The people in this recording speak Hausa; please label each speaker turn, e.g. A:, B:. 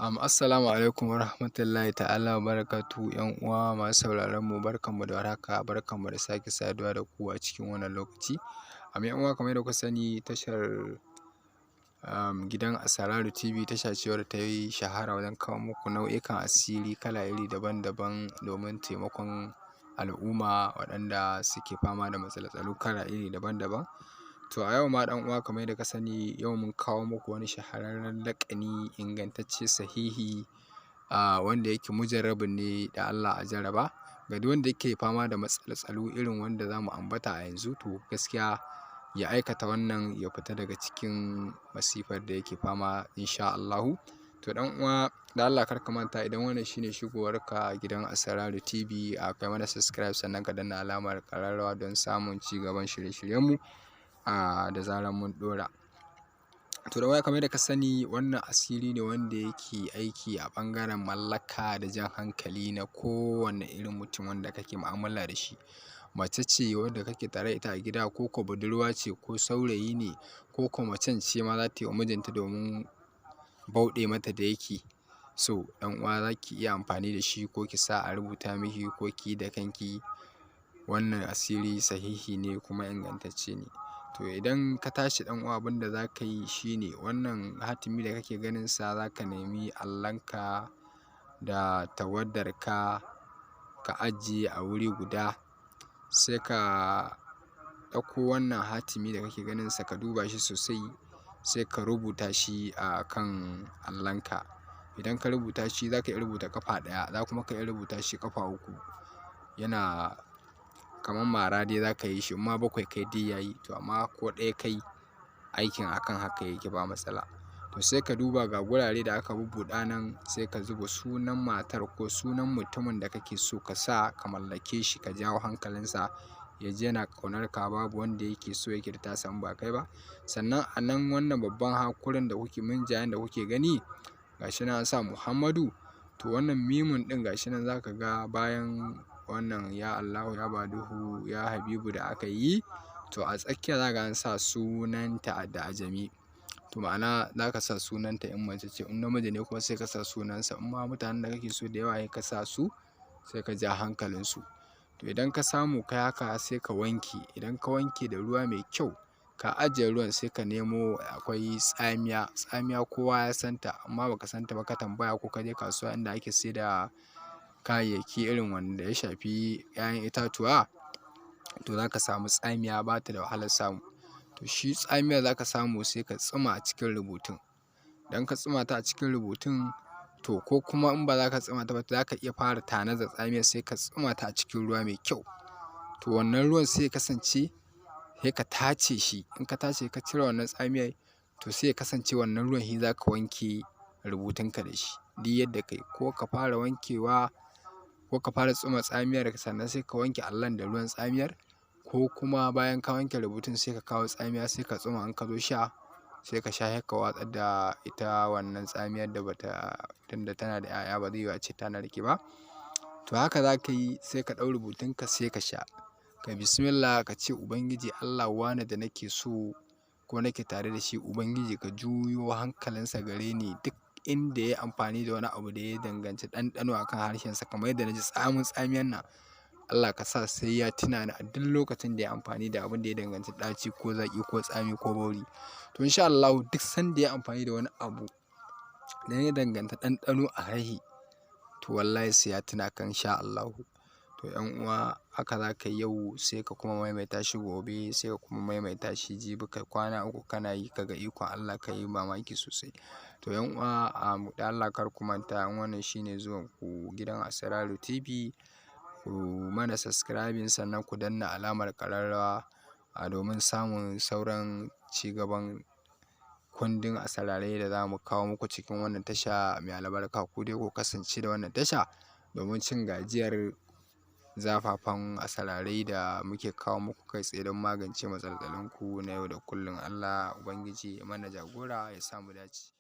A: Assalamu alaikum warahmatullahi ta'ala wa barakatuhu. ‘Yan uwa masu sauraron mu, barkanmu da warhaka, barkanmu da sake saduwa da ku a cikin wannan lokaci. ‘Yan uwa, kamar yadda kuka sani, tashar gidan Asararu TV tasha ce wadda ta yi shahara wajen kawo muku nau'ikan asiri kala iri daban-daban domin taimakon al'umma waɗanda suke fama da matsaltsalu kala iri daban-daban. To a yau ma, ɗan uwa, kamar yadda ka sani, yau mun kawo muku wani shahararren laƙani ingantacce, sahihi, wanda yake mujarrabin ne da Allah a jarraba. Ga duk wanda yake fama da matsaltsalu irin wanda za mu ambata a yanzu, to gaskiya ya aikata wannan ya fita daga cikin masifar da yake fama, insha Allahu. To ɗan uwa, da Allah kar ka manta, idan wannan shine shigowarka gidan Asararu TV, a kai mana subscribe, sannan ka danna alamar ƙararrawa don samun ci gaban shirye-shiryenmu da zarar mun ɗora. To da waya, kamar yadda ka sani, wannan asiri ne wanda yake aiki a ɓangaren mallaka da jan hankali na kowane irin mutum wanda kake mu'amala da shi. Mace ce wadda kake tare da ita a gida, ko ko budurwa ce, ko saurayi ne, ko ko macen ce ma za ta yi wa mijinta domin bauɗe mata da yake. So ɗan uwa, za ki iya amfani da shi, ko ki sa a rubuta miki, ko ki yi da kanki. Wannan asiri sahihi ne kuma ingantacce ne. To idan ka tashi, ɗan uwa, abin da za ka yi shine wannan hatimi da kake ganin sa, za ka nemi allonka da tawadarka ka ajiye a wuri guda, sai ka ɗauko wannan hatimi da kake ganin sa, ka duba shi sosai, sai ka rubuta shi a kan allonka. Idan ka rubuta shi, za ka iya rubuta ƙafa ɗaya, za kuma ka iya rubuta shi ƙafa uku. Yana kamar mara dai za ka yi shi, in ma bakwai kai dai ya yi, to amma ko ɗaya kai, aikin akan haka yake, ba matsala. To sai ka duba ga gurare da aka bubbuɗa nan, sai ka zuba sunan matar ko sunan mutumin da kake so ka sa ka mallake shi, ka jawo hankalinsa, ya ji yana ƙaunar ka, babu wanda yake so yake da tasa in ba kai ba. Sannan a nan wannan babban hakurin da kuke munjayen da kuke gani, ga shi nan an sa Muhammadu. To wannan mimun ɗin, ga shi nan, za ka ga bayan wannan "Ya Allahu, ya Baduhu, ya Habibu" da aka yi, to a tsakiya za ka ga an sa sunanta da ajami. To ma'ana za ka sa sunanta in mace ce, in namiji ne kuma sai ka sa sunansa. In ma mutanen da kake so da yawa, sai ka sa su, sai ka ja hankalinsu. To idan ka samu kai haka, sai ka wanke. Idan ka wanke da ruwa mai kyau, ka ajiye ruwan, sai ka nemo, akwai tsamiya. Tsamiya kowa ya san ta, amma baka san ta ba, ka tambaya, ko ka je kasuwa inda ake saida kayayyaki irin wanda ya shafi 'ya'yan itatuwa, to za ka samu tsamiya, ba ta da wahalar samu. To shi tsamiyar za ka samu, sai ka tsuma a cikin rubutun. Idan ka tsuma ta a cikin rubutun, to ko kuma in ba za ka tsuma ta ba, za ka iya fara tanadar tsamiyar, sai ka tsuma ta a cikin ruwa mai kyau. To wannan ruwan sai ya kasance sai ka tace shi. In ka tace, ka cire wannan tsamiyar, to sai ya kasance wannan ruwan shi za ka wanke rubutunka da shi. Duk yadda ka yi, ko ka fara wankewa, ko ka fara tsuma tsamiyar, sannan sai ka wanke allon da ruwan tsamiyar, ko kuma bayan ka wanke rubutun, sai ka kawo tsamiya, sai ka tsuma. In ka zo sha, sai ka sha, sai ka watsar da ita wannan tsamiyar da bata, tunda tana da 'ya'ya, ba zai yiwu a ce ta narke ba. To haka za ka yi, sai ka ɗau rubutunka, sai ka sha. Ka bismillah, ka ce, "Ubangiji Allah, wane da nake so ko nake tare da shi, Ubangiji ka juyo hankalinsa gare ni duk inda ya yi amfani da wani abu da ya danganci ɗanɗano a kan harshensa, kamar yadda na ji tsamin tsamiyar nan. Allah ka sa sai ya tuna ni a duk lokacin da ya amfani da abin da ya danganci ɗaci ko zaƙi ko tsami ko bauri." To insha Allahu, duk sanda ya amfani da wani abu da ya danganta ɗanɗano a harshe, to wallahi sai ya tuna ka, insha Allahu. To 'yan uwa, haka za ka yi yau, sai ka kuma maimaita shi gobe, sai ka kuma maimaita shi jibi, ka kwana 3 kana yi, ka ga ikon Allah, ka yi mamaki sosai. To 'yan uwa, da Allah kar ku manta, in wannan shine zuwan ku gidan Asararu TV, ku mana subscribing, sannan ku danna alamar ƙararrawa domin samun sauran cigaban kundin asararai da za mu kawo muku cikin wannan tasha mai albarka. Ku dai ku kasance da wannan tasha domin cin gajiyar zafafan asararai da muke kawo muku kai tsaye don magance matsalolinku na yau da kullum. Allah Ubangiji ya mana jagora, ya sa mu dace.